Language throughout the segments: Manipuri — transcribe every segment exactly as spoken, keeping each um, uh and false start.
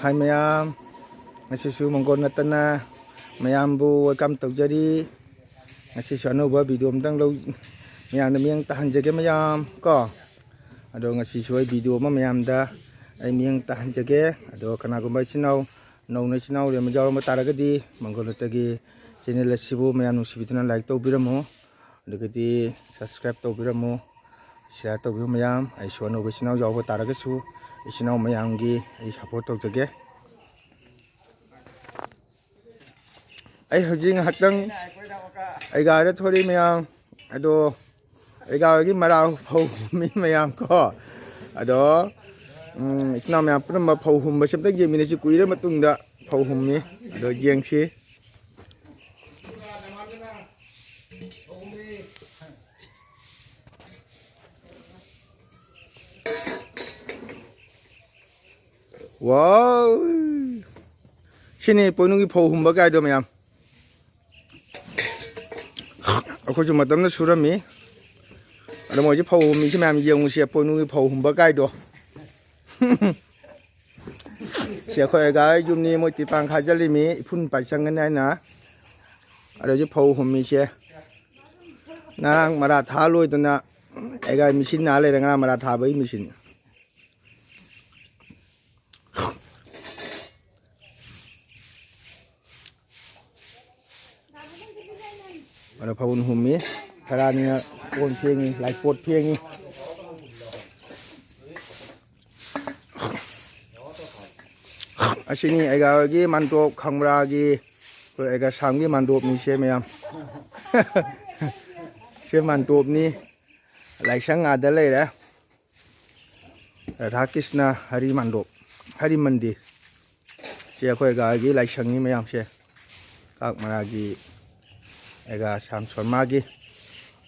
ꯍꯥꯏ ꯃꯌꯥꯝ, ꯉꯁꯤꯁꯨ ꯃꯪꯒꯣꯜ ꯅꯠꯇꯅ ꯃꯌꯥꯝꯕꯨ welcome ꯇꯧꯖꯔꯤ꯫ ꯉꯁꯤꯁꯨ ꯑꯅꯧꯕ video ꯑꯝꯇꯪ ꯂꯧ, ꯃꯌꯥꯝꯅ ꯃꯤꯠꯌꯦꯡ ꯇꯥꯍꯟꯖꯒꯦ ꯃꯌꯥꯝ ꯀꯣ꯫ ꯑꯗꯣ ꯉꯁꯤꯁꯨ ꯑꯩ video ꯑꯃ ꯃꯌꯥꯝꯗ ꯑꯩ ꯃꯤꯠꯌꯦꯡ ꯇꯥꯍꯟꯖꯒꯦ꯫ ꯑꯗꯣ ꯀꯅꯥꯒꯨꯝꯕ ꯏꯆꯤꯟ ꯏꯅꯥꯎ, ꯅꯧꯅ ꯏꯆꯤꯟ ꯏꯅꯥꯎ ꯌꯥꯎꯔꯝꯕ ꯇꯥꯔꯒꯗꯤ ꯃꯪꯒꯣꯜ ꯅꯠꯇꯒꯤ channel ꯑꯁꯤꯕꯨ ꯃꯌꯥꯝ ꯅꯨꯡꯁꯤꯕꯤꯗꯨꯅ like ꯇꯧꯕꯤꯔꯝꯃꯨ꯫ ꯑꯗꯒꯤꯗꯤ subscribe ꯇꯧꯕꯤꯔꯝꯃꯨ, share ꯇꯧꯕꯤꯌꯨ ꯃꯌꯥꯝ꯫ ꯑꯩꯁꯨ ꯑꯅꯧꯕ ꯏꯆꯤꯟ ꯏꯅꯥꯎ ꯌꯥꯎꯕ ꯇꯥꯔꯒꯁꯨ ꯏꯆꯤꯟ ꯏꯅꯥꯎ ꯃꯌꯥꯝꯒꯤ ꯑꯩ support ꯇꯧꯖꯒꯦ꯫ ꯑꯩ ꯍꯧꯖꯤꯛ ꯉꯥꯏꯍꯥꯛꯇꯪ ꯑꯩꯒꯥꯗ ꯊꯣꯛꯂꯛꯏ ꯃꯌꯥꯝ꯫ ꯑꯗꯣ ꯑꯩꯒꯥ ꯍꯣꯏꯒꯤ ꯃꯔꯥ ꯐꯧ ꯍꯨꯝꯃꯤ ꯃꯌꯥꯝ ꯀꯣ꯫ ꯑꯗꯣ ꯎꯝ, ꯏꯆꯤꯟ ꯏꯅꯥꯎ ꯃꯌꯥꯝ ꯄꯨꯝꯅꯃꯛ ꯐꯧ ꯍꯨꯝꯕꯁꯤ ꯑꯝꯇꯪ ꯌꯦꯡꯃꯤꯟꯅꯁꯤ꯫ ꯀꯨꯏꯔ ꯃꯇꯨꯡꯗ ꯐꯧ ꯍꯨꯝꯃꯤ꯫ ꯑꯗꯣ ꯌꯦꯡꯁꯤ꯫ Wow! ꯁꯤꯅꯤ ꯄꯣꯏꯅꯨꯒꯤ ꯐꯧ ꯍꯨꯝꯕ ꯀꯥꯏꯗꯣ ꯃꯌꯥꯝ꯫ ꯑꯩꯈꯣꯏꯁꯨ ꯃꯇꯝꯗ ꯁꯨꯔꯝꯃꯤ꯫ ꯑꯗꯣ ꯃꯣꯏꯁꯦ ꯐꯧ ꯍꯨꯝꯃꯤꯁꯤ ꯃꯌꯥꯝ ꯌꯦꯡꯉꯨꯁꯤ, ꯄꯣꯏꯅꯨꯒꯤ ꯐꯧ ꯍꯨꯝꯕ ꯀꯥꯏꯗꯣ꯫ ꯁꯤ ꯑꯩꯈꯣꯏ ꯑꯩꯒꯥ ꯌꯨꯝꯅꯤ, ꯃꯣꯏ ꯇꯤꯄꯥꯡ ꯈꯥꯖꯤꯜꯂꯤꯃꯤ, ꯏꯐꯨꯟ ꯄꯥꯏꯁꯪꯒꯅꯤ ꯍꯥꯏꯅ꯫ ꯑꯗꯣ ꯍꯧꯖꯤꯛ ꯐꯧ ꯍꯨꯝꯃꯤꯁꯦ꯫ ꯉꯔꯥꯡ ꯃꯔꯥ ꯊꯥ ꯂꯣꯏꯗꯅ ꯑꯩꯒꯥ ꯃꯦꯆꯤꯟ ꯅꯥ ꯂꯩꯔꯦ, ꯉꯔꯥꯡ ꯃꯔꯥ ꯊꯥꯕꯒꯤ ꯃꯦꯆꯤꯟ꯫ ꯑꯗꯣ ꯐꯧ ꯍꯨꯝꯃꯤ, ꯈꯔꯅꯤꯅ ꯀꯣꯟ ꯐꯦꯡꯉꯤ, ꯂꯥꯏꯄꯣꯠ ꯐꯦꯡꯉꯤ꯫ ꯑꯁꯤꯅꯤ ꯑꯩꯒꯥ ꯍꯣꯏꯒꯤ ꯃꯥꯟꯇꯣꯞ, ꯈꯪꯕ꯭ꯔꯥꯒꯤ, ꯑꯩꯈꯣꯏ ꯑꯩꯒꯥ ꯁꯥꯝꯒꯤ ꯃꯥꯟꯇꯣꯞꯅꯤ ꯁꯦ ꯃꯌꯥꯝ꯫ ꯁꯦ ꯃꯥꯟꯇꯣꯞꯅꯤ, ꯂꯥꯏꯁꯪ ꯑꯥꯗ ꯂꯩꯔꯦ꯫ ꯔꯥꯙꯥ ꯀ꯭ꯔꯤꯁꯅ ꯍꯔꯤ ꯃꯥꯟꯗꯣꯞ, ꯍꯔꯤ ꯃꯟꯗꯤꯔ꯫ ꯁꯤ ꯑꯩꯈꯣꯏ ꯑꯩꯒꯥꯒꯤ ꯂꯥꯏꯁꯪꯅꯤ ꯃꯌꯥꯝꯁꯦ꯫ ꯀꯥꯛꯃꯔꯥꯒꯤ ꯑꯩꯒꯥ ꯁ꯭ꯌꯥꯝ ꯁꯣꯔꯃꯥꯒꯤ,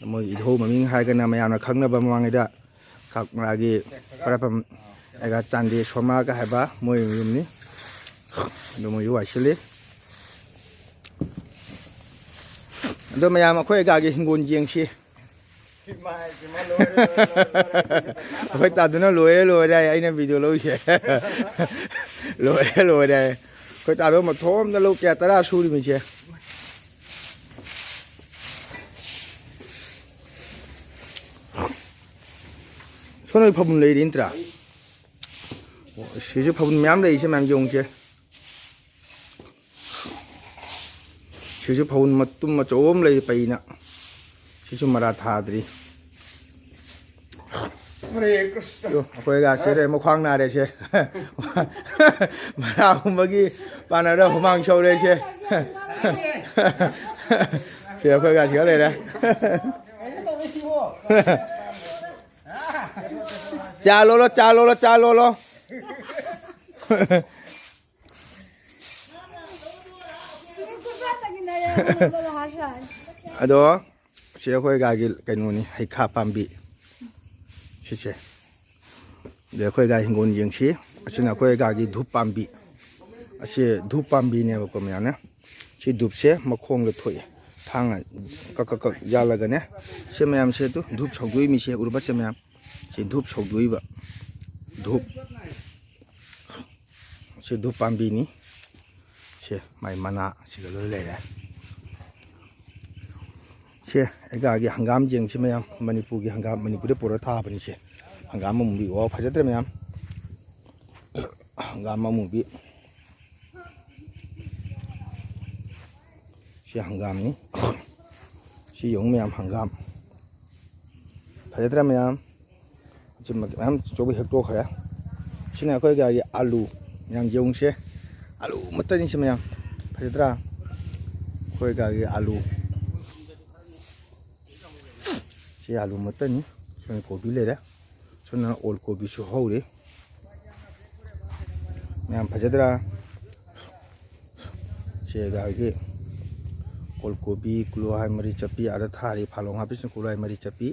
ꯃꯣꯏ ꯏꯙꯧ ꯃꯃꯤꯡ ꯍꯥꯏꯔꯒꯅ ꯃꯌꯥꯝꯅ ꯈꯪꯅꯕ ꯃꯃꯥꯡꯉꯩꯗ ꯀꯥꯛꯃꯔꯥꯒꯤ ꯈ꯭ꯋꯥꯏꯔꯥꯛꯄꯝ ꯑꯩꯒꯥ ꯆꯥꯟꯗꯦ ꯁꯣꯔꯃꯥꯒ ꯍꯥꯏꯕ ꯃꯣꯏ ꯌꯨꯝꯅꯤ꯫ ꯑꯗꯨ ꯃꯣꯏꯁꯨ ꯋꯥꯏꯁꯤꯜꯂꯤ꯫ ꯑꯗꯣ ꯃꯌꯥꯝ ꯑꯩꯈꯣꯏ ꯑꯩꯒꯥꯒꯤ ꯍꯤꯡꯒꯣꯜ ꯌꯦꯡꯁꯤ꯫ ꯑꯩꯈꯣꯏ ꯇꯥꯗꯨꯅ "ꯂꯣꯏꯔꯦ, ꯂꯣꯏꯔꯦ" ꯍꯥꯏ, ꯑꯩꯅ ꯚꯤꯗꯤꯑꯣ ꯂꯧꯔꯤꯁꯦ꯫ "ꯂꯣꯏꯔꯦ, ꯂꯣꯏꯔꯦ" ꯍꯥꯏ꯫ ꯑꯩꯈꯣꯏ ꯇꯥꯗꯣ ꯃꯊꯣꯝꯗ ꯂꯧ ꯀꯌꯥ ꯇꯔꯥ ꯁꯨꯔꯤꯃꯤꯁꯦ꯫ ꯁꯣꯝꯗ ꯐꯕꯨꯟ ꯂꯩꯔꯤ ꯅꯠꯇ꯭ꯔꯥ? ꯁꯤꯁꯨ ꯐꯕꯨꯟ ꯃꯌꯥꯝ ꯂꯩꯔꯤꯁꯦ ꯃꯌꯥꯝ ꯌꯦꯡꯉꯨꯁꯦ꯫ ꯁꯤꯁꯨ ꯐꯕꯨꯟ ꯃꯇꯨꯝ ꯑꯆꯧꯕ ꯑꯃ ꯂꯩ ꯄꯩꯅ꯫ ꯁꯤꯁꯨ ꯃꯔꯥ ꯊꯥꯗ꯭ꯔꯤ꯫ ꯍꯔꯦ ꯀ꯭ꯔꯤꯁꯅ꯫ ꯌꯣ, ꯑꯩꯈꯣꯏꯒ ꯁꯤꯔꯦ, ꯃꯈ꯭ꯋꯥꯡ ꯅꯥꯔꯦꯁꯦ꯫ ꯃꯔꯥ ꯍꯨꯝꯕꯒꯤ ꯄꯥꯟꯅꯔ ꯍꯨꯃꯥꯡ ꯁꯧꯔꯦꯁꯦ꯫ ꯁꯤ ꯑꯩꯈꯣꯏꯒ ꯁꯤꯒ ꯂꯩꯔꯦ꯫ ꯆꯥ ꯂꯣꯜꯂꯣ, ꯆꯥ ꯂꯣꯜꯂꯣ, ꯆꯥ ꯂꯣꯜꯂꯣ꯫ ꯑꯗꯣ ꯁꯤ ꯑꯩꯈꯣꯏ ꯒꯥꯒꯤ ꯀꯩꯅꯣꯅꯤ, ꯍꯩꯈꯥ ꯄꯥꯝꯕꯤ ꯁꯤꯁꯦ꯫ ꯑꯗꯩ ꯑꯩꯈꯣꯏ ꯒꯥ ꯍꯤꯡꯒꯣꯜ ꯌꯦꯡꯁꯤ꯫ ꯑꯁꯤꯅ ꯑꯩꯈꯣꯏ ꯒꯥꯒꯤ ꯙꯨꯞ ꯄꯥꯝꯕꯤ꯫ ꯑꯁꯤ ꯙꯨꯞ ꯄꯥꯝꯕꯤꯅꯦꯕꯀꯣ ꯃꯌꯥꯝꯅ꯫ ꯁꯤ ꯙꯨꯞꯁꯦ ꯃꯈꯣꯡꯗ ꯊꯣꯛꯑꯦ꯫ ꯊꯥꯡꯅ ꯀꯛ ꯀꯛ ꯀꯛ ꯌꯥꯜꯂꯒꯅꯦ꯫ ꯁꯤ ꯃꯌꯥꯝꯁꯦ ꯑꯗꯨ ꯙꯨꯞ ꯁꯧꯗꯣꯛꯏ ꯃꯤꯁꯦ ꯎꯔꯕ? ꯁꯤ ꯃꯌꯥꯝ꯫ ꯁꯤ ꯙꯨꯞ ꯁꯧꯗꯣꯛꯏꯕ꯫ ꯙꯨꯞ꯫ ꯁꯤ ꯙꯨꯞ ꯄꯥꯝꯕꯤꯅꯤ꯫ ꯁꯦ ꯃꯥꯏ ꯃꯅꯥ ꯁꯤꯒ ꯂꯣꯏ ꯂꯩꯔꯦ꯫ ꯁꯦ ꯑꯩꯒꯥꯒꯤ ꯍꯪꯒꯥꯝ ꯌꯦꯡꯁꯤ ꯃꯌꯥꯝ, ꯃꯅꯤꯄꯨꯔꯒꯤ ꯍꯪꯒꯥꯝ, ꯃꯅꯤꯄꯨꯔꯗ ꯄꯨꯔꯛꯑ ꯊꯥꯕꯅꯤ꯫ ꯁꯦ ꯍꯪꯒꯥꯝ ꯑꯃꯨꯕꯤ꯫ ꯋꯥꯎ ꯐꯖꯗ꯭ꯔꯦ ꯃꯌꯥꯝ? ꯍꯪꯒꯥꯝ ꯑꯃꯨꯕꯤ꯫ ꯁꯤ ꯍꯪꯒꯥꯝꯅꯤ꯫ ꯁꯤ ꯌꯦꯡꯉꯨ ꯃꯌꯥꯝ, ꯍꯪꯒꯥꯝ꯫ ꯐꯖꯗ꯭ꯔꯥ ꯃꯌꯥꯝ? ꯁꯤ ꯃꯌꯥꯝ ꯑꯆꯧꯕ ꯍꯦꯛꯇꯣꯛꯈ꯭ꯔꯦ꯫ ꯁꯤꯅ ꯑꯩꯈꯣꯏ ꯒꯥꯒꯤ ꯑꯥꯂꯨ꯫ ꯃꯌꯥꯝ ꯌꯦꯡꯉꯨꯁꯦ꯫ ꯑꯥꯂꯨ ꯃꯇꯅꯤ ꯁꯤ ꯃꯌꯥꯝ꯫ ꯐꯖꯗ꯭ꯔꯥ? ꯑꯩꯈꯣꯏ ꯒꯥꯒꯤ ꯑꯥꯂꯨ꯫ ꯁꯤ ꯑꯥꯂꯨ ꯃꯇꯅꯤ꯫ ꯁꯣꯝꯗ ꯀꯣꯕꯤ ꯂꯩꯔꯦ꯫ ꯁꯣꯝꯗꯅ ꯑꯣꯜ ꯀꯣꯕꯤꯁꯨ ꯍꯧꯔꯤ꯫ ꯃꯌꯥꯝ ꯐꯖꯗ꯭ꯔꯥ? ꯁꯤ ꯒꯥꯔꯤꯒꯤ ꯑꯣꯜ ꯀꯣꯕꯤ, ꯀꯨꯂꯨꯍꯥꯏ, ꯃꯔꯤ ꯆꯠꯄꯤ꯫ ꯑꯥꯗ ꯊꯥꯔꯤ ꯐꯥꯂꯣꯡ ꯍꯥꯞꯄꯤꯁꯤꯅ ꯀꯨꯂꯨꯍꯥꯏ, ꯃꯔꯤ ꯆꯠꯄꯤ꯫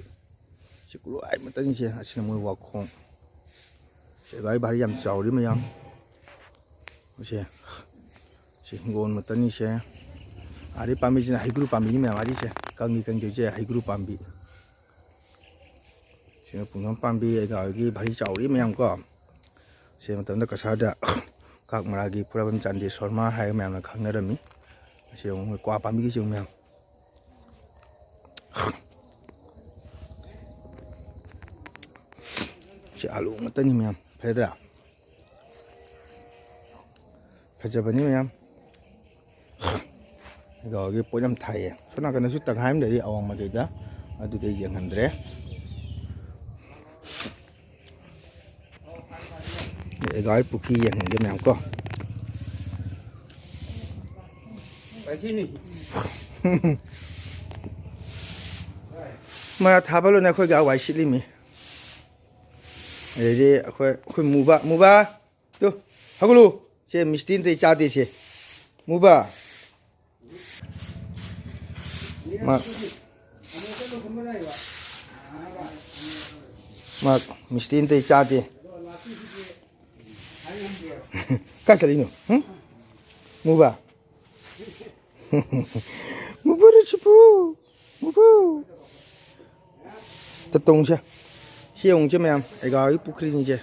ꯁꯤ ꯀꯨꯂꯨꯍꯥꯏ ꯃꯇꯟꯁꯦ꯫ ꯑꯁꯤꯅ ꯃꯣꯏ ꯋꯥꯈꯣꯡ꯫ ꯁꯤ ꯒꯥꯔꯤ ꯚꯥꯔꯤ ꯌꯥꯝ ꯆꯥꯎꯔꯤ ꯃꯌꯥꯝ꯫ ꯁꯦ, ꯁꯤ ꯍꯤꯡꯒꯣꯜ ꯃꯇꯟꯅꯤꯁꯦ꯫ ꯑꯥꯗꯩ ꯄꯥꯝꯕꯤꯁꯤꯅ ꯍꯩꯒ꯭ꯔꯨ ꯄꯥꯝꯕꯤꯅꯤ ꯃꯌꯥꯝ꯫ ꯑꯥꯗꯩꯁꯦ ꯀꯪꯂꯤ ꯀꯪꯗꯣꯏꯁꯦ ꯍꯩꯒ꯭ꯔꯨ ꯄꯥꯝꯕꯤ꯫ ꯄꯨꯡꯗꯣꯟ ꯄꯥꯝꯕꯤ ꯑꯩꯒꯤ ꯚꯥꯔꯤ ꯆꯥꯎꯔꯤ ꯃꯌꯥꯝ ꯀꯣ꯫ ꯁꯤ ꯃꯇꯝꯗ ꯀꯁꯥꯔꯗ ꯀꯥꯛꯃꯔꯥꯒꯤ ꯐꯨꯔꯥꯕꯟ ꯆꯥꯟꯗꯤ ꯁꯣꯔꯃꯥ ꯍꯥꯏꯔꯒ ꯃꯌꯥꯝꯅ ꯈꯪꯅꯔꯝꯃꯤ꯫ ꯑꯁꯤ ꯌꯦꯡꯉꯨ, ꯀ꯭ꯋꯥ ꯄꯥꯝꯕꯤꯒꯤꯁꯤ ꯌꯦꯡꯉꯨ ꯃꯌꯥꯝ꯫ ꯁꯤ ꯑꯥꯂꯨ ꯉꯥꯛꯇꯅꯤ ꯃꯌꯥꯝ, ꯐꯔꯦꯗ꯭ꯔꯥ? ꯐꯖꯕꯅꯤ ꯃꯌꯥꯝ꯫ ꯑꯩꯒꯤ ꯄꯣꯠ ꯌꯥꯝ ꯊꯥꯏꯌꯦ꯫ ꯁꯣꯝ ꯅꯥꯀꯟꯗꯁꯨ ꯇꯪꯈꯥꯏ ꯑꯃ ꯂꯩꯔꯤ ꯑꯋꯥꯡ ꯃꯥꯏꯀꯩꯗ, ꯑꯗꯨꯗꯤ ꯑꯩ ꯌꯦꯡꯍꯟꯗ꯭ꯔꯦ꯫ ꯑꯩꯒꯤ ꯄꯨꯈ꯭ꯔꯤ ꯌꯦꯡꯍꯟꯒꯦ ꯃꯌꯥꯝ ꯀꯣ꯫ ꯃꯔꯥ ꯊꯥꯕ ꯂꯣꯏꯅ ꯑꯩꯈꯣꯏꯒꯤ ꯋꯥꯏ ꯁꯤꯠꯂꯤꯃꯤ꯫ ꯑꯗꯩꯗꯤ ꯑꯩꯈꯣꯏ, ꯑꯩꯈꯣꯏ ꯃꯨꯕ, ꯃꯨꯕ, ꯇꯨ, ꯍꯧꯒꯠꯂꯨ꯫ ꯁꯦ ꯃꯤꯁꯇꯤ ꯑꯝꯇ ꯆꯥꯗꯦ ꯁꯦ꯫ ꯃꯨꯕ꯫ ꯃꯥ, ꯃꯥ ꯃꯤꯁꯇꯤ ꯑꯝꯇ ꯆꯥꯗꯦ꯫ ꯀꯥꯏ ꯆꯠꯂꯤꯅꯣ? ꯍꯨꯝ? ꯃꯨꯕ꯫ ꯃꯨꯕꯨꯔꯨ ꯆꯨꯄꯨ, ꯃꯨꯕꯨ꯫ ꯇ ꯇꯣꯡꯁꯦ꯫ ꯁꯤ ꯌꯦꯡꯉꯨꯁꯦ ꯃꯌꯥꯝ, ꯑꯩꯒꯥꯒꯤ ꯄꯨꯈ꯭ꯔꯤꯁꯤꯡꯁꯦ꯫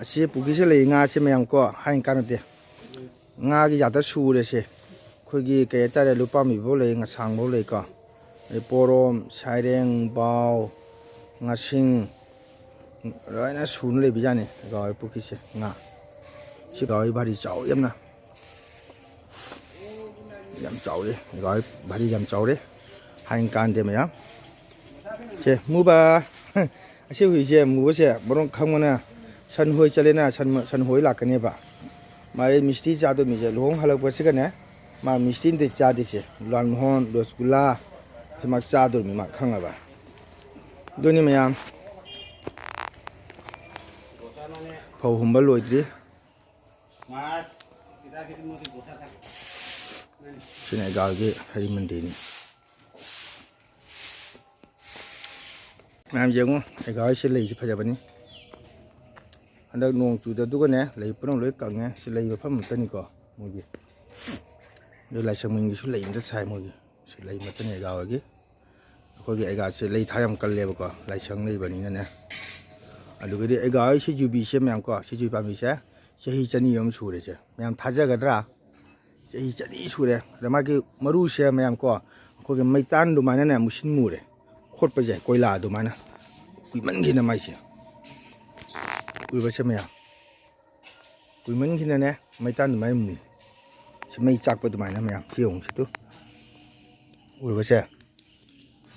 ꯑꯁꯤ ꯄꯨꯈ꯭ꯔꯤꯁꯦ ꯂꯩ ꯉꯥꯁꯦ ꯃꯌꯥꯝ ꯀꯣ, ꯍꯥꯏꯅ ꯀꯥꯟꯅꯗꯦ꯫ ꯉꯥꯒꯤ ꯖꯥꯠꯇ ꯁꯨꯔꯦꯁꯦ꯫ ꯑꯩꯈꯣꯏꯒꯤ ꯀꯩ ꯍꯥꯏꯇꯥꯔꯦ, ꯂꯨꯄꯥꯝꯕꯤꯐꯧ ꯂꯩ, ꯉꯁꯥꯡꯐꯧ ꯂꯩꯀꯣ꯫ ꯑꯗꯩ ꯄꯣꯔꯣꯝ, ꯁꯥꯏꯔꯦꯡ, ꯕꯥꯎ, ꯉꯥꯁꯤꯡ, ꯂꯣꯏꯅ ꯁꯨꯅ ꯂꯩꯕꯖꯥꯠꯅꯤ ꯑꯩꯒꯥꯒꯤ ꯄꯨꯈ꯭ꯔꯤꯁꯦ ꯉꯥ꯫ ꯁꯤ ꯑꯩꯒꯥꯒꯤ ꯚꯥꯔꯤ ꯆꯥꯎꯋꯤ ꯌꯥꯝꯅ꯫ ꯌꯥꯝ ꯆꯥꯎꯔꯦ꯫ ꯚꯥꯔꯤ ꯌꯥꯝ ꯆꯥꯎꯔꯦ꯫ ꯍꯥꯏꯅ ꯀꯥꯟꯗꯦ ꯃꯌꯥꯝ꯫ ꯁꯦ, ꯃꯨꯕ꯫ ꯑꯁꯤ ꯍꯨꯏꯁꯦ, ꯃꯨꯕꯁꯦ, ꯃꯔꯣꯟ ꯈꯪꯕꯅ ꯁꯟ ꯍꯣꯏ ꯆꯠꯂꯦꯅ, ꯁꯟ, ꯁꯟ ꯍꯣꯏ ꯂꯥꯛꯀꯅꯦꯕ꯫ ꯃꯥꯗꯤ ꯃꯤꯁꯇꯤ ꯆꯥꯗꯣꯏ ꯃꯤꯁꯦ, ꯂꯨꯍꯣꯡ ꯍꯜꯂꯛꯄꯁꯤꯒꯅꯦ, ꯃꯥ ꯃꯤꯁꯇꯤ ꯑꯝꯇ ꯆꯥꯗꯦꯁꯦ꯫ ꯂꯥꯜ ꯃꯣꯍꯣꯟ, ꯔꯣꯁꯒꯨꯂꯥ, ꯁꯤ ꯃꯥ ꯆꯥꯗꯣꯏꯅꯤ ꯃꯥ ꯈꯪꯉꯕ꯫ ꯑꯗꯨꯅꯤ ꯃꯌꯥꯝ꯫ ꯐꯧ ꯍꯨꯝꯕ ꯂꯣꯏꯗ꯭ꯔꯤ꯫ ꯁꯤꯅ ꯑꯩꯒꯥꯒꯤ ꯍꯔꯤ ꯃꯟꯗꯤꯔꯅꯤ꯫ ꯃꯌꯥꯝ ꯌꯦꯡꯉꯨ, ꯑꯩꯒꯥꯒꯤꯁꯦ ꯂꯩꯁꯦ ꯐꯖꯕꯅꯤ꯫ ꯍꯟꯗꯛ ꯅꯣꯡ ꯆꯨꯗ ꯑꯗꯨꯒꯅꯦ, ꯂꯩ ꯄꯨꯝꯅꯃꯛ ꯂꯣꯏ ꯀꯪꯉꯦ꯫ ꯁꯤ ꯂꯩ ꯃꯐꯝ ꯑꯃꯠꯇꯅꯤꯀꯣ ꯃꯣꯏꯒꯤ꯫ ꯑꯗꯨ ꯂꯥꯏꯁꯪ ꯃꯅꯤꯡꯒꯤꯁꯨ ꯂꯩ ꯑꯃꯇ ꯁꯥꯏ ꯃꯣꯏꯒꯤ꯫ ꯁꯤ ꯂꯩ ꯑꯃꯠꯇꯅꯤ ꯑꯩꯒꯥ ꯍꯣꯏꯒꯤ꯫ ꯑꯩꯈꯣꯏꯒꯤ ꯑꯩꯒꯥꯁꯦ ꯂꯩ ꯊꯥ ꯌꯥꯝ ꯀꯜꯂꯦꯕꯀꯣ, ꯂꯥꯏꯁꯪ ꯂꯩꯕꯅꯤꯅꯅꯦ꯫ ꯑꯗꯨꯒꯗꯤ ꯑꯩꯒꯥ ꯍꯣꯏ ꯁꯤ ꯌꯨꯕꯤꯁꯦ ꯃꯌꯥꯝ ꯀꯣ, ꯁꯤ ꯌꯨꯕꯤ ꯄꯥꯝꯕꯤꯁꯦ ꯆꯍꯤ ꯆꯅꯤ ꯑꯃ ꯁꯨꯔꯦꯁꯦ꯫ ꯃꯌꯥꯝ ꯊꯥꯖꯒꯗ꯭ꯔꯥ? ꯆꯍꯤ ꯆꯅꯤ ꯁꯨꯔꯦ꯫ ꯑꯗ ꯃꯥꯒꯤ ꯃꯔꯨꯁꯦ ꯃꯌꯥꯝ ꯀꯣ, ꯑꯩꯈꯣꯏꯒꯤ ꯃꯩꯇꯥꯟ ꯑꯗꯨꯃꯥꯏꯅꯅꯦ ꯃꯨꯁꯤꯟ ꯃꯨꯔꯦ꯫ ꯈꯣꯠꯄꯁꯦ ꯀꯣꯏꯂꯥ ꯑꯗꯨꯃꯥꯏꯅ꯫ ꯀꯨꯏꯃꯟꯈꯤꯅ ꯃꯥꯏꯁꯦ꯫ ꯎꯔꯤꯕꯁꯦ ꯃꯌꯥꯝ꯫ ꯀꯨꯏꯃꯟꯈꯤꯅꯅꯦ ꯃꯩꯇꯥꯟ ꯑꯗꯨꯃꯥꯏꯅ ꯃꯨꯏ꯫ ꯁꯤ ꯃꯩ ꯆꯥꯛꯄ ꯑꯗꯨꯃꯥꯏꯅ ꯃꯌꯥꯝ꯫ ꯁꯤ ꯌꯦꯡꯉꯨ ꯁꯤ ꯇꯨ꯫ ꯎꯔꯤꯕꯁꯦ꯫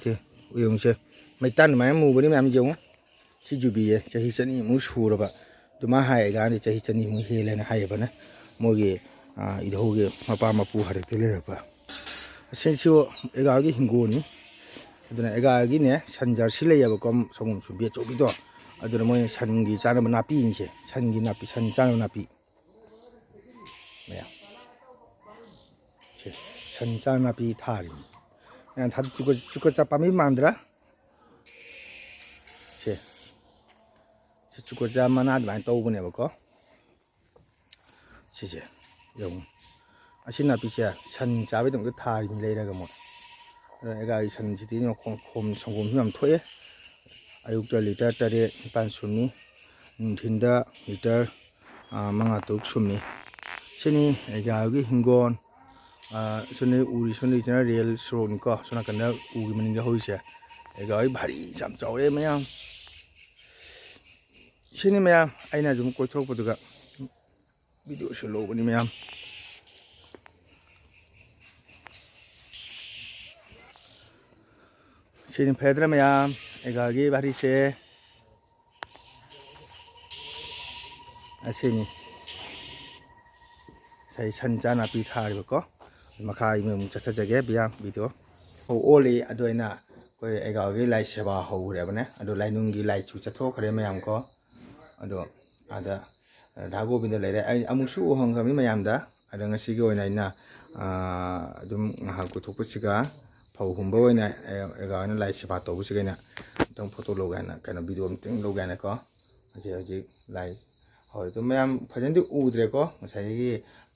ꯁꯤ ꯌꯦꯡꯉꯨꯁꯦ꯫ ꯃꯩꯇꯥꯟ ꯑꯗꯨꯃꯥꯏꯅ ꯃꯨꯕꯅꯤ ꯃꯌꯥꯝ ꯌꯦꯡꯉꯨ꯫ ꯁꯤ ꯌꯨꯕꯤꯁꯦ ꯆꯍꯤ ꯆꯅꯤꯃꯨꯛ ꯁꯨꯔꯕ꯫ ꯑꯗꯨꯃꯥꯏꯅ ꯍꯥꯏ ꯑꯩꯒꯥꯗꯤ ꯆꯍꯤ ꯆꯅꯤꯃꯨꯛ ꯍꯦꯜꯂꯦꯅ ꯍꯥꯏꯌꯦꯕꯅ꯫ ꯃꯣꯏꯒꯤ, ꯑꯥ, ꯏꯙꯧꯒꯤ ꯃꯄꯥ ꯃꯄꯨ ꯍꯥꯛꯇꯛꯇ ꯂꯩꯔꯛꯄ꯫ ꯑꯁꯤꯁꯨ ꯑꯩꯒꯥꯒꯤ ꯍꯤꯡꯒꯣꯜꯅꯤ꯫ ꯑꯗꯨꯅ ꯑꯩꯒꯥꯒꯤꯅꯦ ꯁꯟ ꯖꯔꯁꯤ ꯂꯩꯌꯦꯕꯀꯣ, ꯁꯪꯒꯣꯝ ꯁꯨꯝꯕꯤ ꯑꯆꯧꯕꯤꯗꯣ꯫ ꯑꯗꯨꯅ ꯃꯣꯏꯅ ꯁꯟꯒꯤ ꯆꯥꯅꯕ ꯅꯥꯄꯤꯅꯤꯁꯦ꯫ ꯁꯟꯒꯤ ꯅꯥꯄꯤ, ꯁꯟ ꯆꯥꯅꯕ ꯅꯥꯄꯤ꯫ ꯃꯌꯥꯝ꯫ ꯁꯦ, ꯁꯟ ꯆꯥꯅꯕ ꯅꯥꯄꯤ ꯊꯥꯔꯤꯅꯤ꯫ ꯃꯌꯥꯝ ꯊꯥ-, ꯆꯨꯀ-, ꯆꯨꯀꯆꯥ ꯄꯥꯝꯕꯤ ꯃꯥꯟꯗ꯭ꯔꯥ? ꯁꯦ꯫ ꯁꯤ ꯆꯨꯀꯆꯥ ꯃꯅꯥ ꯑꯗꯨꯃꯥꯏꯅ ꯇꯧꯕꯅꯦꯕꯀꯣ꯫ ꯁꯤꯁꯦ ꯌꯦꯡꯉꯨ꯫ ꯑꯁꯤ ꯅꯥꯄꯤꯁꯦ ꯁꯟ ꯆꯥꯕꯩꯗꯃꯛꯇ ꯊꯥꯔꯤꯅꯤ ꯂꯩꯔꯒ ꯃꯣꯏ꯫ ꯑꯗꯨꯅ ꯑꯩꯒꯥꯒꯤ ꯁꯟꯁꯤꯗꯤ ꯃꯈꯣꯡ ꯈꯣꯝ ꯁꯪꯒꯣꯝꯁꯨ ꯌꯥꯝ ꯊꯣꯛꯑꯦ꯫ ꯑꯌꯨꯛꯇ ꯂꯤꯇꯔ ꯇꯔꯦꯠ ꯅꯤꯄꯥꯜ ꯁꯨꯝꯃꯤ꯫ ꯅꯨꯡꯊꯤꯟꯗ ꯂꯤꯇꯔ, ꯑꯥ, ꯃꯉꯥ ꯇꯔꯨꯛ ꯁꯨꯝꯃꯤ꯫ ꯁꯤꯅꯤ ꯑꯩꯒꯥꯒꯤ ꯍꯤꯡꯒꯣꯜ꯫ ꯑꯥ, ꯁꯤꯅꯤ ꯎꯔꯤ, ꯁꯣꯝꯗꯒꯤꯁꯤꯅ ꯔꯦꯜ ꯁꯣꯔꯣꯛꯅꯤꯀꯣ꯫ ꯁꯣꯝ ꯅꯥꯀꯟꯗ ꯎꯒꯤ ꯃꯅꯤꯡꯗ ꯍꯧꯔꯤꯁꯦ꯫ ꯑꯩꯒꯥꯒꯤ ꯚꯥꯔꯤꯁꯦ ꯌꯥꯝ ꯆꯥꯎꯔꯦ ꯃꯌꯥꯝ꯫ ꯁꯤꯅꯤ ꯃꯌꯥꯝ ꯑꯩꯅ ꯑꯗꯨꯝ ꯀꯣꯏꯊꯣꯔꯛꯄꯗꯨꯒ ꯚꯤꯗꯤꯑꯣꯁꯨ ꯂꯧꯕꯅꯤ ꯃꯌꯥꯝ꯫ ꯁꯤꯅꯤ ꯐꯔꯗ꯭ꯔꯥ ꯃꯌꯥꯝ, ꯑꯩꯒꯥꯒꯤ ꯚꯥꯔꯤꯁꯦ꯫ ꯑꯁꯤꯅꯤ꯫ ꯉꯁꯥꯏ ꯁꯟ ꯆꯥ ꯅꯥꯄꯤ ꯊꯥꯔꯤꯕꯀꯣ꯫ ꯃꯈꯥ ꯑꯩ ꯑꯃꯨꯛ ꯆꯠꯊꯖꯒꯦ ꯃꯌꯥꯝ ꯚꯤꯗꯤꯑꯣ꯫ ꯐꯧ ꯑꯣꯜꯂꯤ꯫ ꯑꯗꯨ ꯑꯩꯅ ꯑꯩꯈꯣꯏ ꯑꯩꯒꯥꯒꯤ ꯂꯥꯏ ꯁꯦꯕꯥ ꯍꯧꯈ꯭ꯔꯦꯕꯅꯦ꯫ ꯑꯗꯣ ꯂꯥꯏꯅꯨꯡꯒꯤ ꯂꯥꯏꯁꯨ ꯆꯠꯊꯣꯛꯈ꯭ꯔꯦ ꯃꯌꯥꯝ ꯀꯣ꯫ ꯑꯗꯣ ꯑꯥꯗ ꯔꯥꯙꯥ ꯒꯣꯕꯤꯟꯗ ꯂꯩꯔꯦ꯫ ꯑꯩ ꯑꯃꯨꯛꯁꯨ ꯎꯍꯟꯈ꯭ꯔꯕꯅꯤ ꯃꯌꯥꯝꯗ꯫ ꯑꯗꯣ ꯉꯁꯤꯒꯤ ꯑꯣꯏꯅ ꯑꯩꯅ, ꯑꯥ, ꯑꯗꯨꯝ ꯉꯥꯏꯍꯥꯛ ꯀꯣꯏꯊꯣꯛꯄꯁꯤꯒ ꯐꯧ ꯍꯨꯟꯕ ꯑꯣꯏꯅ ꯑꯩ, ꯑꯩꯒꯥ ꯍꯣꯏꯅ ꯂꯥꯏ ꯁꯦꯕꯥ ꯇꯧꯕꯁꯤꯒ ꯑꯩꯅ ꯑꯝꯇꯪ ꯐꯣꯇꯣ ꯂꯧꯒꯦ ꯍꯥꯏꯅ, ꯀꯩꯅꯣ, ꯚꯤꯗꯤꯑꯣ ꯑꯝꯇꯪ ꯂꯧꯒꯦ ꯍꯥꯏꯅꯀꯣ꯫ ꯍꯧꯖꯤꯛ ꯍꯧꯖꯤꯛ ꯂꯥꯏ ꯍꯧꯔꯦ꯫ ꯑꯗꯨ ꯃꯌꯥꯝ ꯐꯖꯅꯗꯤ ꯎꯗ꯭ꯔꯦꯀꯣ꯫ ꯉꯁꯥꯏꯒꯤ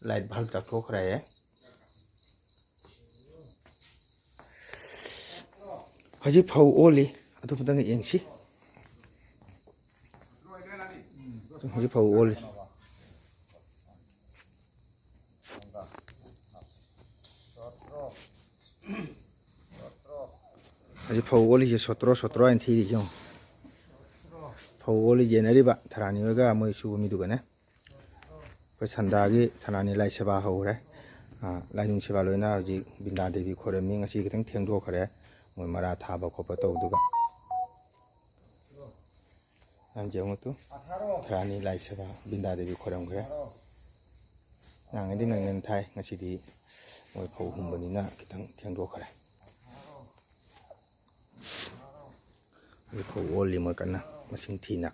ꯂꯥꯏꯠ ꯚꯜꯕ ꯆꯥꯛꯊꯣꯛꯈ꯭ꯔꯦ꯫ ꯍꯧꯖꯤꯛ ꯐꯧ ꯑꯣꯜꯂꯤ, ꯑꯗꯨ ꯈꯤꯇꯪ ꯌꯦꯡꯁꯤ꯫ ꯍꯧꯖꯤꯛ ꯐꯧ ꯑꯣꯜꯂꯤ꯫ ꯍꯧꯖꯤꯛ ꯐꯧ ꯑꯣꯜꯂꯤꯁꯦ ꯁꯣꯇ꯭ꯔꯣ ꯁꯣꯇ꯭ꯔꯣ ꯍꯥꯏꯅ ꯊꯤꯔꯤꯁꯦ ꯌꯦꯡꯉꯣ꯫ ꯐꯧ ꯑꯣꯜꯂꯤ ꯌꯦꯟꯅꯔꯤꯕ ꯊꯔꯥꯅꯤ ꯍꯣꯏꯒ ꯃꯣꯏ ꯁꯨꯕ ꯃꯤꯗꯨꯒꯅꯦ꯫ ꯑꯩꯈꯣꯏ ꯁꯟꯗꯥꯒꯤ ꯊꯔꯥꯅꯤ ꯂꯥꯏ ꯁꯦꯕꯥ ꯍꯧꯔꯦ꯫ ꯑꯥ, ꯂꯥꯏꯅꯤꯡ ꯁꯦꯕꯥ ꯂꯣꯏꯅ ꯍꯧꯖꯤꯛ ꯕꯤꯟꯗꯥ ꯗꯦꯕꯤ ꯈꯣꯏꯔꯝꯃꯤ꯫ ꯉꯁꯤ ꯈꯤꯇꯪ ꯊꯦꯡꯗꯣꯛꯈ꯭ꯔꯦ꯫ ꯃꯣꯏ ꯃꯔꯥ ꯊꯥꯕ ꯈꯣꯠꯄ ꯇꯧꯗꯨꯒ꯫ ꯌꯥꯝ ꯌꯦꯡꯉꯨ ꯇꯨ꯫ ꯊꯔꯥꯅꯤ ꯂꯥꯏ ꯁꯦꯕꯥ ꯕꯤꯟꯗꯥ ꯗꯦꯕꯤ ꯈꯣꯏꯔꯝꯈ꯭ꯔꯦ꯫ ꯅꯍꯥꯟꯉꯩꯗꯤ ꯉꯟꯉꯟ ꯊꯥꯏ, ꯉꯁꯤꯗꯤ ꯃꯣꯏ ꯐꯧ ꯍꯨꯟꯕꯅꯤꯅ ꯈꯤꯇꯪ ꯊꯦꯡꯗꯣꯛꯈ꯭ꯔꯦ꯫ ꯍꯧꯖꯤꯛ ꯐꯧ ꯑꯣꯜꯂꯤ ꯃꯣꯏ ꯀꯟꯅ ꯃꯁꯤꯡ ꯊꯤꯅ꯫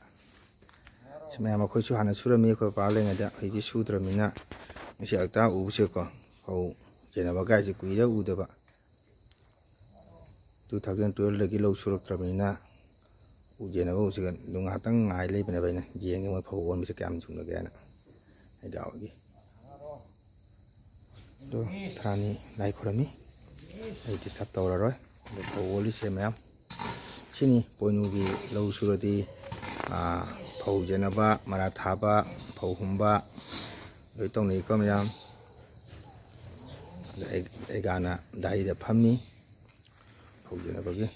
ꯁꯤ ꯃꯌꯥꯝ ꯑꯩꯈꯣꯏꯁꯨ ꯍꯥꯟꯅ ꯁꯨꯔꯝꯃꯤ, ꯑꯩꯈꯣꯏ ꯄꯥ ꯂꯩꯉꯩꯗ꯫ ꯍꯧꯖꯤꯛꯇꯤ ꯁꯨꯗ꯭ꯔꯕꯅꯤꯅ ꯉꯁꯤ ꯍꯞꯇꯥ ꯎꯕꯁꯦꯀꯣ, ꯐꯧ ꯌꯦꯟꯅꯕ ꯀꯥꯏꯁꯦ ꯀꯨꯏꯔꯦ ꯎꯗꯕ꯫ Two thousand twelve ꯗꯒꯤ ꯂꯧ ꯁꯨꯔꯛꯇ꯭ꯔꯕꯅꯤꯅ ꯎ ꯌꯦꯟꯅꯕ ꯎꯁꯤꯒ ꯑꯗꯨꯝ ꯉꯥꯏꯍꯥꯛꯇꯪ ꯉꯥꯏ ꯂꯩꯕꯅꯦꯕ ꯑꯩꯅ, ꯌꯦꯡꯒꯦ ꯃꯣꯏ ꯐꯧ ꯑꯣꯟꯕꯁꯦ ꯀꯌꯥꯝ ꯆꯨꯝꯅꯒꯦ ꯍꯥꯏꯅ꯫ ꯑꯩ ꯗꯥꯎꯒꯤ꯫ ꯑꯗꯣ ꯊꯔꯥꯅꯤ ꯂꯥꯏ ꯈꯨꯔꯝꯃꯤ꯫ ꯑꯩ disturb ꯇꯧꯔꯔꯣꯏ꯫ ꯑꯗꯣ ꯐꯧ ꯑꯣꯜꯂꯤꯁꯦ ꯃꯌꯥꯝ꯫ ꯁꯤꯅꯤ ꯄꯣꯏꯅꯨꯒꯤ ꯂꯧ ꯁꯨꯔꯗꯤ, ꯑꯥ, ꯐꯧ ꯌꯦꯟꯅꯕ, ꯃꯔꯥ ꯊꯥꯕ, ꯐꯧ ꯍꯨꯝꯕ ꯂꯣꯏ ꯇꯧꯅꯩꯀꯣ ꯃꯌꯥꯝ꯫ ꯑꯗ ꯑꯩ, ꯑꯩꯒꯥꯅ ꯗꯥꯏꯔꯤꯗ ꯐꯝꯃꯤ ꯐꯧ ꯌꯦꯟꯅꯕꯒꯤ꯫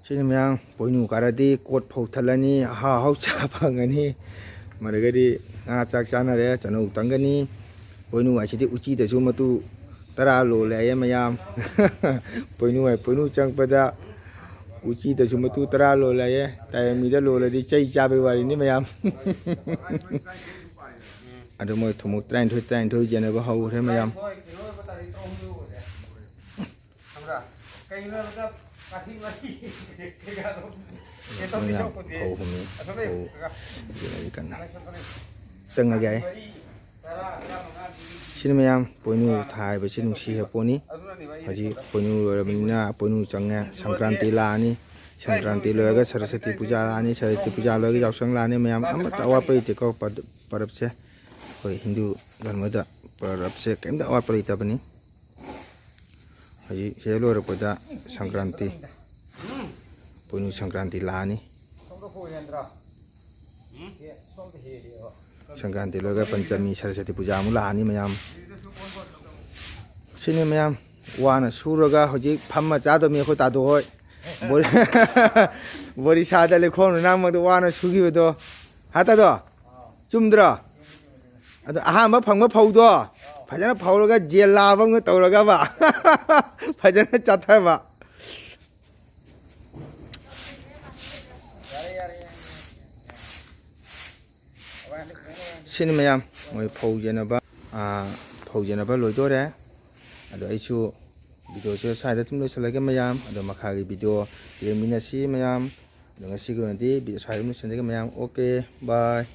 ꯁꯤꯅꯤ ꯃꯌꯥꯝ, ꯄꯣꯏꯅꯨ ꯀꯥꯔꯗꯤ ꯀꯣꯠ ꯐꯧ ꯊꯠꯂꯅꯤ, ꯑꯍꯥꯎ ꯑꯍꯥꯎ ꯆꯥ ꯐꯪꯉꯅꯤ꯫ ꯃꯔꯒꯗꯤ ꯉꯥ ꯆꯥꯛ ꯆꯥꯅꯔꯦ, ꯆꯅꯧ ꯇꯪꯒꯅꯤ꯫ ꯄꯣꯏꯅꯨ ꯍꯥꯏꯁꯤꯗꯤ ꯎꯆꯤꯗꯁꯨ ꯃꯇꯨ ꯇꯔꯥ ꯂꯣꯜꯂꯦ ꯍꯥꯏꯌꯦ ꯃꯌꯥꯝ꯫ ꯄꯣꯏꯅꯨ ꯍꯥꯏ, ꯄꯣꯏꯅꯨ ꯆꯪꯉꯛꯄꯗ ꯎꯆꯤꯗꯁꯨ ꯃꯇꯨ ꯇꯔꯥ ꯂꯣꯜꯂꯦ ꯍꯥꯏꯌꯦ꯫ ꯇꯥꯏꯕꯪ ꯃꯤꯗ ꯂꯣꯜꯂꯗꯤ ꯆꯩ ꯆꯥꯕꯩ ꯋꯥꯔꯤꯅꯤ ꯃꯌꯥꯝ꯫ ꯑꯗꯨ ꯃꯣꯏ ꯊꯨꯝꯃꯣꯛ ꯇꯔꯥꯅꯤꯊꯣꯏ, ꯇꯔꯥꯅꯤꯊꯣꯏ ꯌꯦꯟꯅꯕ ꯍꯧꯈ꯭ꯔꯦ ꯃꯌꯥꯝ꯫ ꯈꯪꯕ꯭ꯔꯥ? ꯀꯩꯒꯤꯅꯣ ꯍꯥꯏꯕꯗ ꯃꯁꯤ ꯃꯁꯤ ꯀꯩꯀꯥꯗꯣ ꯀꯩꯅꯣ ꯇꯧꯗꯣꯏ ꯃꯌꯥꯝ ꯁꯔꯨꯛꯄꯨꯗꯤ ꯐꯧ ꯍꯨꯝꯃꯤ, ꯑꯁꯣꯝꯗ ꯐꯧ ꯌꯦꯡꯉꯗꯤ ꯀꯟꯅ ꯆꯪꯉꯒꯦ ꯍꯥꯏ꯫ ꯁꯤꯅ ꯃꯌꯥꯝ ꯄꯣꯏꯅꯨ ꯊꯥ ꯍꯥꯏꯕꯁꯤ ꯅꯨꯡꯁꯤ ꯍꯦꯛ ꯄꯣꯠꯅꯤ꯫ ꯍꯧꯖꯤꯛ ꯄꯣꯏꯅꯨ ꯂꯣꯏꯔꯕꯅꯤꯅ ꯄꯣꯏꯅꯨ ꯆꯪꯉꯦ, ꯁꯪꯀ꯭ꯔꯥꯟꯇꯤ ꯂꯥꯛꯑꯅꯤ꯫ ꯁꯪꯀ꯭ꯔꯥꯟꯇꯤ ꯂꯣꯏꯔꯒ ꯁꯔꯁꯋꯇꯤ ꯄꯨꯖꯥ ꯂꯥꯛꯑꯅꯤ꯫ ꯁꯔꯁꯋꯇꯤ ꯄꯨꯖꯥ ꯂꯣꯏꯔꯒ ꯌꯥꯎꯁꯪ ꯂꯥꯛꯑꯅꯤ꯫ ꯃꯌꯥꯝ ꯑꯃꯠꯇ ꯑꯋꯥꯠꯄ ꯂꯩꯇꯦꯀꯣ꯫ ꯄꯔꯕ-, ꯄꯔꯕꯁꯦ ꯑꯩꯈꯣꯏ ꯍꯤꯟꯗꯨ ꯙꯔꯃꯗ ꯄꯔꯕꯁꯦ ꯀꯔꯤꯝꯇ ꯑꯋꯥꯠꯄ ꯂꯩꯇꯕꯅꯤ꯫ ꯍꯧꯖꯤꯛ ꯍꯦꯛ ꯂꯣꯏꯔꯛꯄꯗ ꯁꯪꯀ꯭ꯔꯥꯟꯇꯤ, ꯄꯣꯏꯅꯨ ꯁꯪꯀ꯭ꯔꯥꯟꯇꯤ ꯂꯥꯛꯑꯅꯤ꯫ ꯁꯪꯀ꯭ꯔꯥꯟꯇꯤ ꯂꯣꯏꯔꯒ ꯄꯟꯆꯃꯤ ꯁꯔꯁꯇꯤ ꯄꯨꯖꯥ ꯑꯃꯨꯛ ꯂꯥꯛꯑꯅꯤ ꯃꯌꯥꯝ꯫ ꯁꯤꯅꯤ ꯃꯌꯥꯝ, ꯋꯥꯅ ꯁꯨꯔꯒ ꯍꯧꯖꯤꯛ ꯐꯝꯃ ꯆꯥꯗꯕꯅꯤ ꯑꯩꯈꯣꯏ ꯇꯥꯗꯣ ꯍꯣꯏ꯫ ꯕꯣꯔꯤ-, ꯕꯣꯔꯤꯁꯥꯗ ꯂꯩꯈꯣꯝ ꯂꯩꯅꯥꯡꯃꯛꯇ ꯋꯥꯅ ꯁꯨꯈꯤꯕꯗꯣ꯫ ꯍꯥ ꯇꯥꯗꯣ? ꯆꯨꯝꯗ꯭ꯔꯣ? ꯑꯗꯣ ꯑꯍꯥꯟꯕ ꯐꯪꯕ ꯐꯧꯗꯣ ꯐꯖꯅ ꯐꯧꯔꯒ ꯖꯦꯜ ꯂꯥꯕ ꯑꯃꯒ ꯇꯧꯔꯒꯕ ꯐꯖꯅ ꯆꯥꯊꯕ꯫ ꯁꯤꯅꯤ ꯃꯌꯥꯝ, ꯃꯣꯏ ꯐꯧ ꯌꯦꯟꯅꯕ, ꯑꯥ, ꯐꯧ ꯌꯦꯟꯅꯕ ꯂꯣꯏꯗꯣꯔꯦ꯫ ꯑꯗꯣ ꯑꯩꯁꯨ ꯚꯤꯗꯤꯑꯣꯁꯦ ꯁ꯭ꯋꯥꯏꯗ ꯑꯗꯨꯝ ꯂꯣꯏꯁꯤꯜꯂꯒꯦ ꯃꯌꯥꯝ꯫ ꯑꯗꯣ ꯃꯈꯥꯒꯤ ꯚꯤꯗꯤꯑꯣ ꯌꯦꯡꯃꯤꯟꯅꯁꯤ ꯃꯌꯥꯝ꯫ ꯑꯗꯣ ꯉꯁꯤꯒꯤ ꯑꯣꯏꯅꯗꯤ ꯚꯤꯗꯤꯑꯣ ꯁ꯭ꯋꯥꯏꯗ ꯑꯗꯨꯝ ꯂꯣꯏꯁꯤꯜꯂꯒꯦ ꯃꯌꯥꯝ꯫ ꯑꯣꯀꯦ, ꯕꯥꯏ꯫